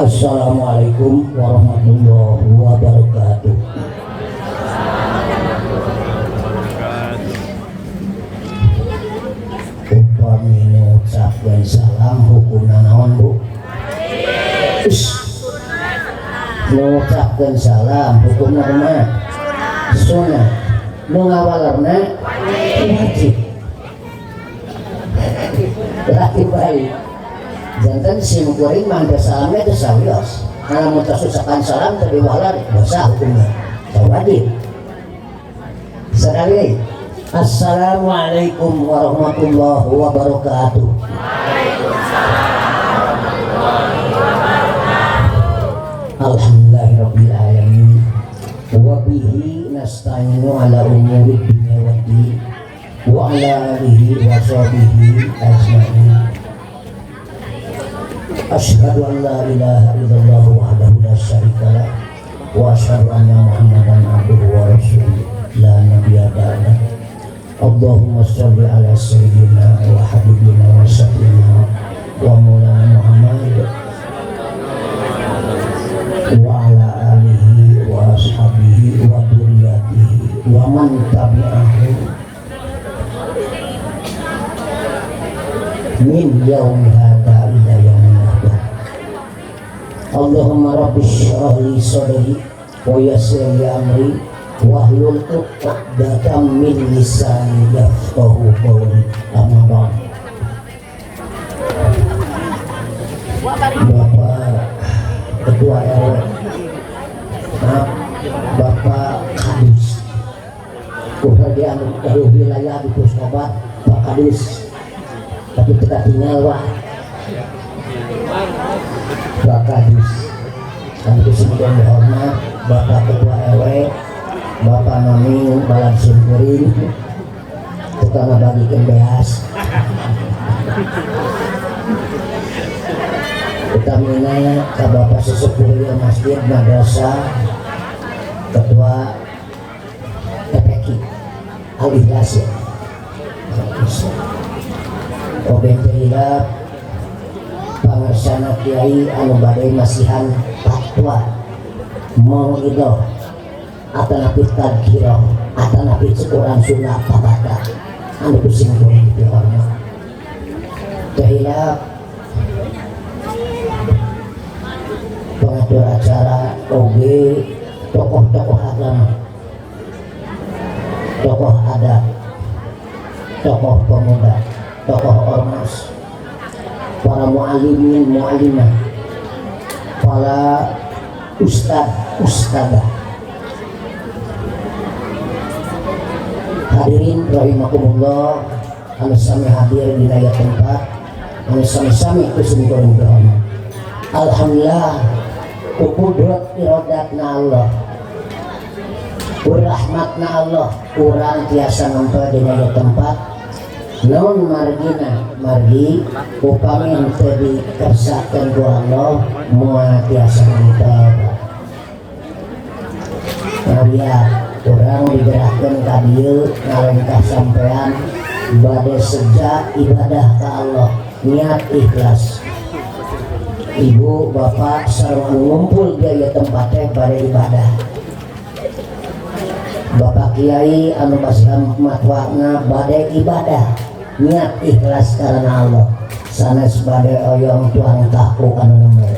Assalamualaikum warahmatullahi wabarakatuh. Upami ngucapkeun salam hukumna naon, Bu? Ish. Ngucapkeun salam hukumna kumaha? Sunah. Nu ngawalerna wajib. Berarti balik. Janten sim kuring mah teu salamnya teu sawios. Lamun tos ucapan salam teu diwaler dosa hukumna. Wajib. Sekali lagi. Assalamualaikum warahmatullahi wabarakatuh. Waalaikumsalam warahmatullahi wabarakatuh. Alhamdulillahirabbil alamin. Wa bihi nasta'inu ala umuri dunya waddin wa ala alihi wa sahbihi ajma'in. Asyhadu an la ilaha illallah wahdahu la syarikalah wa asyhadu anna Muhammadan abduhu wa rasuluh la nabiyya ba'da. Allahumma shalli ala sayyidina wa habibina wa syafi'ina wa maulana Muhammad wa ala alihi wa ashabihi wa dzurriyyatihi wa man tabi'ahu min yaumi hadza ila yaumil qiyamah. Allahumma rabbi shrah li sadri wa yassir li amri wahlul 'uqdatam min lisani yafqahu qawli. Amma ba'd. Bapak Ketua RW, maaf Bapak Kadus, kemudian dari wilayah di Puskobat Pak Kadus, tapi kita tinggal wah Pak Kadus. Kami kemudian hormat Bapak Ketua RW, Bapak Maming Balad Simkuring, tukang ngabagikeun beas. Utamina ka Bapak sesepuh ieu masjid madrasah, Ketua TPQ Al Ikhlas ya. Oge teu hilap pangersana kiai anu bade masihan fatwa mauidhoh atanapi tadkirah atanapi Quran sunnah pabata anu ku sim kuring dihormat. Teu hilap pengatur acara oge tokoh-tokoh agama, tokoh adat, tokoh pemuda, tokoh ormas, para muallimin muallimah, para ustad ustadzah. Hadirin rahimakumullah, anu sami hadir di daya tempat, anu sami-sami ku sim kuring dihormat. Alhamdulillah kudrat irodatna Allah, rahmatna Allah, urang tiasa nempel di daya tempat. Naon margina margi upami henteu dikersakeun ku Allah moal tiasa nempel. Maria urang digerakkeun ka dieu ngalengkah sampean bade seja ibadah ka Allah, niat ikhlas. Ibu bapak sareng ngumpul di ieu tempat teh bade ibadah. Bapak kiai anu masihan matwana bade ibadah, niat ikhlas karena Allah, sanes bade oyong tuang kaku anu nembe.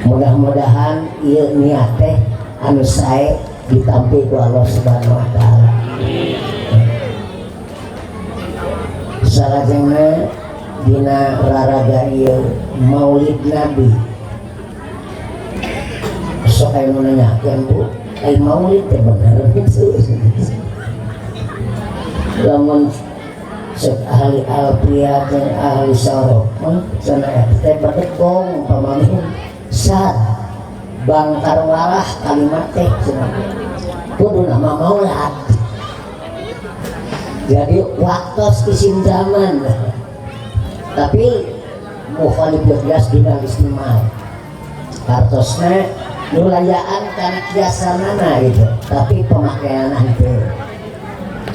Mudah-mudahan ieu niat teh anu sae ditampi ku Allah Subhanahu wa taala. Salajengna dina raraga ieu Maulid Nabi. Sok aya nu nanyakeun, Bu, ai maulid teh bener kitu? Lamun cek ahli alfiah jeung ahli sorof mah cenah eta teh bedegong pamami sad bangkar walah kalimat teh cenah kudu nama maulad. Jadi waktos isim zaman, tapi mukhaliful qiyas dina istimal hartosna nulayaan karena kiasanana gitu, tapi pemakaian henteu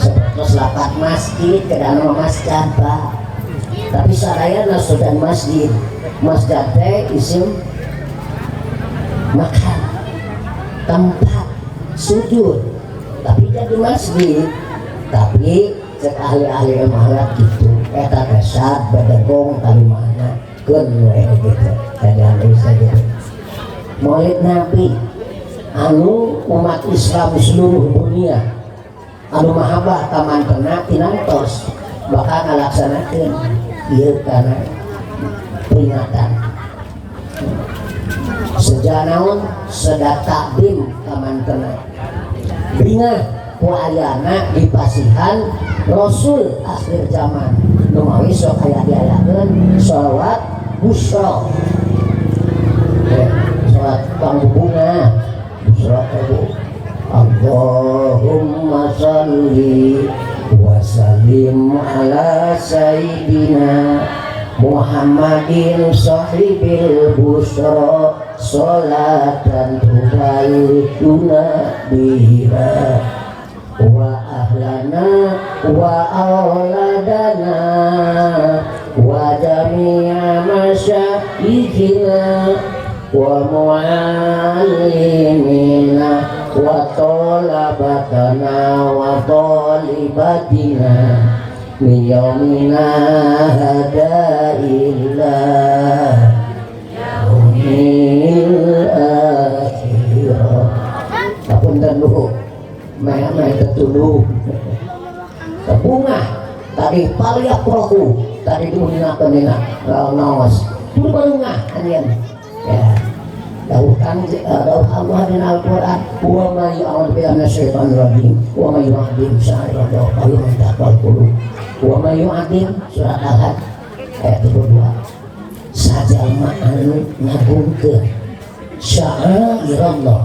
seperti lapat masjid ke dalam masjid Pak, tapi sadayana sudah masjid. Masjid teh isim makan, tempat sujud, tapi jadi masjid. Tapi cek ahli-ahli ilmu gitu, eta teh sad bedegong kalimahna, keun we gitu, jadi bisa gitu. Maulid Nabi anu umat Islam seluruh dunia anu mahabbah kamantena tinantos bakal ngalaksanakeun ieu kana peringatan sejak naon seda takdim kamantena bingah ku ayana dipasihan Rasul akhir zaman nu mawi sok aya diayakeun sholawat busra, sholawat pangbubunga busra teh, Bu. Allahumma salli wa sallim ala sayyidina Muhammadin sahibil busra salatan tubayyuna biha wa ahlana wa auladana wa jami'a masyayikhina wa muallimina wa talabatana wa talibatina min yaumina hada illa yaumil akhirah. Kapunten, Bu, meh-meh tetuluh bunga tadi palyafrahu tadi diuningakeun dina naos kudu balungah anjeun ya. Dawuh kan dawuh Allah dina Al-Qur'an, wa may yu'adz billahi minasyaitonir rajim wa may yu'adzim sya'irallah fa huwa min taqwal qulub. Wa may yu'adzim, surat Al-Hajj ayat 72, sajalma anu ngagungkeun sya'irallah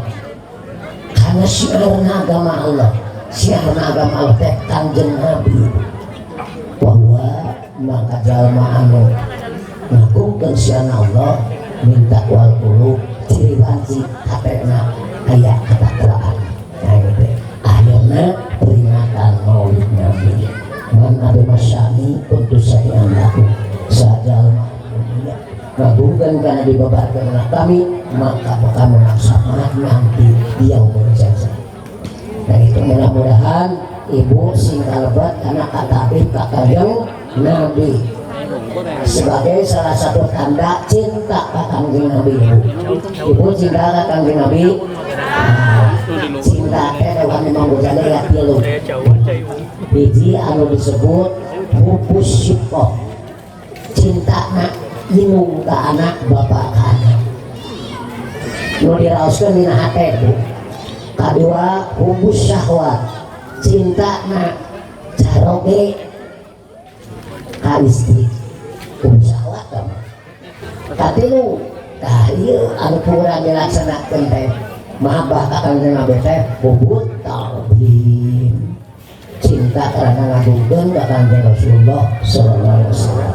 karena syiarna agama Allah, syiarna agama Allah teh Kanjeng Nabi, bahwa maka jalma anu ngagungkeun syiarna Allah min taqwal qulub, ciri wanci hatena aya ketakwaan. Nah, gitu akhirnya peringatan Maulid Nabi. Man abi masyani untuk saya lahu, sajalma ngagungkeun karena dibebarkan oleh kami, maka bakal menang syafaat nanti dia jaza. Nah, itu mudah-mudahan ibu sing kalebat karena kata Kanjeng Nabi sebagai salah satu tanda cinta ka Kanjeng Nabi. Ibu, ibu cinta ka Kanjeng Nabi? Nah, cinta teh dewan memang bojana ya tilu. Hiji anu disebut hubbus syifqah, cinta na indung ka anak, bapak ka anak, nu diraoskeun dina hate, Bu. Kadua, hubbus syahwat, cinta na caroge ka istri, hubbus syahwat kamu. Katilu, tah ieu anu kurang dilaksanakeun teh mahabbah ka Kanjeng Nabi teh hubbut ta'zim, cinta karena ngagungkeun ka Kanjeng Rasulullah sallallahu alaihi wasallam.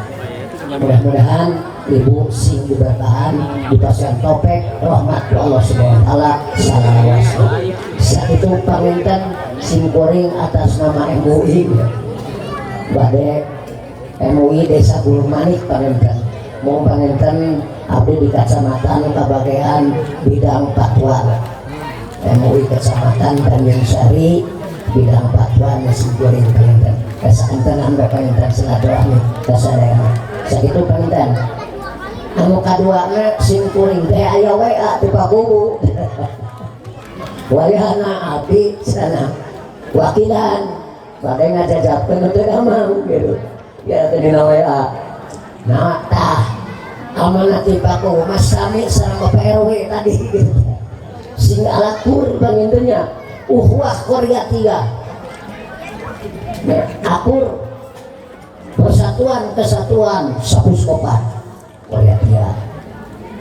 Mudah-mudahan ibu sing diberkahan, dipasihan topek rahmat ku Allah Subhanahu wa taala salawasna. Sakitu panginten sim kuring atas nama MUI, bade MUI Desa Gunung Manik. Panginten mau panginten abdi di kecamatan kabagean bidang fatwa MUI Kecamatan Tanjung Sari, bidang fatwa nasi goreng. Panginten kasakanten anda panginten silaturahmi kasadayana. Sakitu panginten. Anu kaduana, sim kuring teh aya WA ti Pakuwu, wayahna abdi sana wakilan bade ngajajabkeun teu damang gitu ya teh dina WA. Nah, tah amanat ti Pakuwu mas sami sareng Bapak RW tadi gitu sing alakur pangintennya ukhuwah qaryatiyah. Nah, akur persatuan kesatuan sapuskopan qaryatiyah,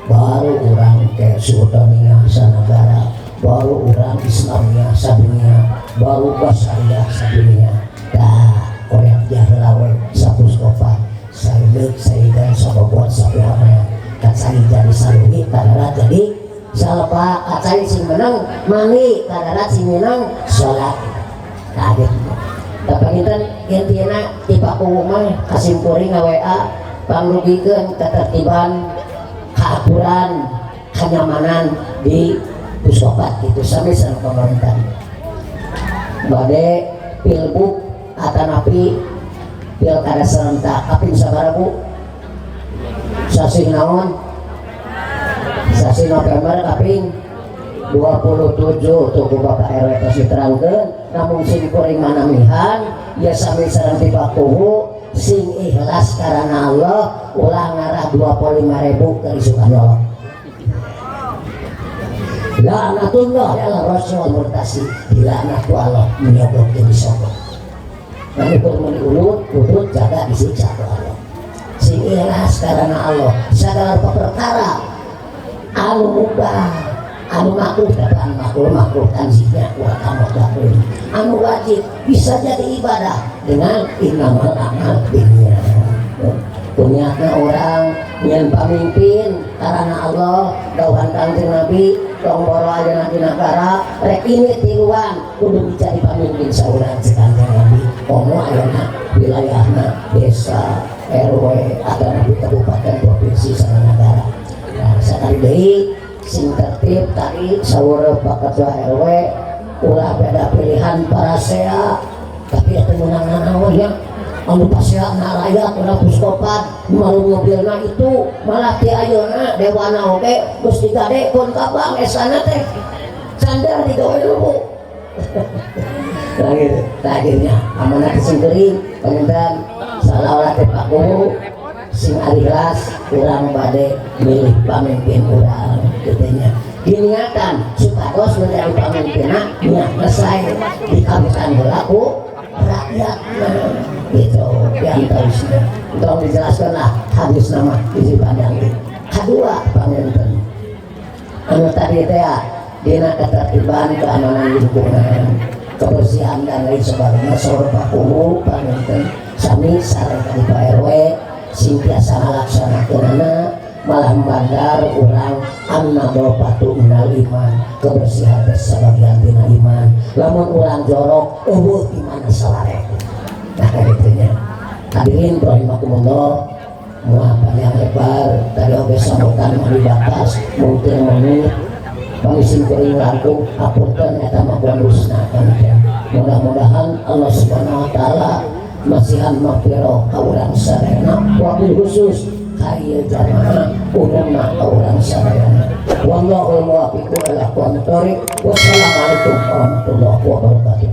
baru orang ke Sultania sanagara, baru orang Islamiyah sadunia, baru Basariyah sadunia. Dah qaryatiyah lawe sapuskopan saileuk saidan sabobot sapihamaya kacai jadi saluhi kadarat jadi salpa, kacai sing menang mangi kadarat sing menang salat kaget. Tapi panginten intina ti Pakuwu mah kasimkuring nga WA pangrugikeun ketertiban. Keaturan kenyamanan di Puskopad itu sami sareng pemerintah bade pilgub atanapi pilkada serentak kaping sabaraha, Bu? Sasih naon? Sasih November kaping 27 tuh ku Bapak RW tos diterangkeun. Namun sing kuring manamihan ya, sami sareng ti Bakuhu, sing ikhlas karena Allah, ulah ngarah 25 ribu ke isukan Allah. Laknatullah ala rasul murtasi, dilaknat ku Allah, menyogok jeung disogok. Lalu kur meuni ulut udut jaga disiksa ku Allah. Sing ikhlas karena Allah segala perkara anu mubah, anu makruh, tapi anu makruh makruh tanzihnya wa kamu lakuin, anu wajib bisa jadi ibadah dengan innamal a'mal binniyat. Punyatna orang nyen pamimpin karena Allah, dauhan Kangjeng Nabi, tong boro ayeuna di negara rek ini tiluan kudu dicari pamimpin saurang si Kangjeng Nabi. Komo ayeuna wilayahna desa, RW atau nabi kabupaten, provinsi sareng negara. Nah, sakali deui sing tertib. Tadi saur Pak Ketua RW, ulah beda pilihan parasea, tapi itu menang naon ya, anu pasea na rakyat urang Puskopad malu mobilna itu malah ti ayeuna dewana oge geus digadekeun ka bank esana teh sandar digawe lubu. Nah, gitu. Nah, akhirnya amanah sing kering panginten salah teh Pak Guru sing ikhlas urang bade milih pamimpin urang kitu nya, diniatan supados menjadi pamimpinna niatna sae dikawitan heula ku rakyatna gitu. Yang tausnya tolong dijelaskan lah hadis nama isi pandang. Kedua, panginten anu tadi teh ya, dina ketertiban, keamanan lingkungan, kebersihan dan lain sebagainya, saur Pak Kuwu panginten sami sareng kali Pak RW sing tiasa ngalaksanakeunana. Malah bandar urang an-nadhofatu minal iman, kebersihan teh sebagian tina iman. Lamun urang jorok, euweuh imana saware. Nah, kayak gitu nya. Hadirin rahimakumullah, moal panjang lebar, tadi oge sambutan mah dibatas mungkin menit. Pangisi kuring langkung hapunten, eta mah bonusna panginten. Mudah-mudahan Allah Subhanahu wa taala masihan maghfirah ka urang sadayana, wabil khusus ka ieu jamaah, umumna ka urang sadayana. Wallahul muwaffiq ila aqwamit thoriq. Wassalamualaikum warahmatullahi wabarakatuh.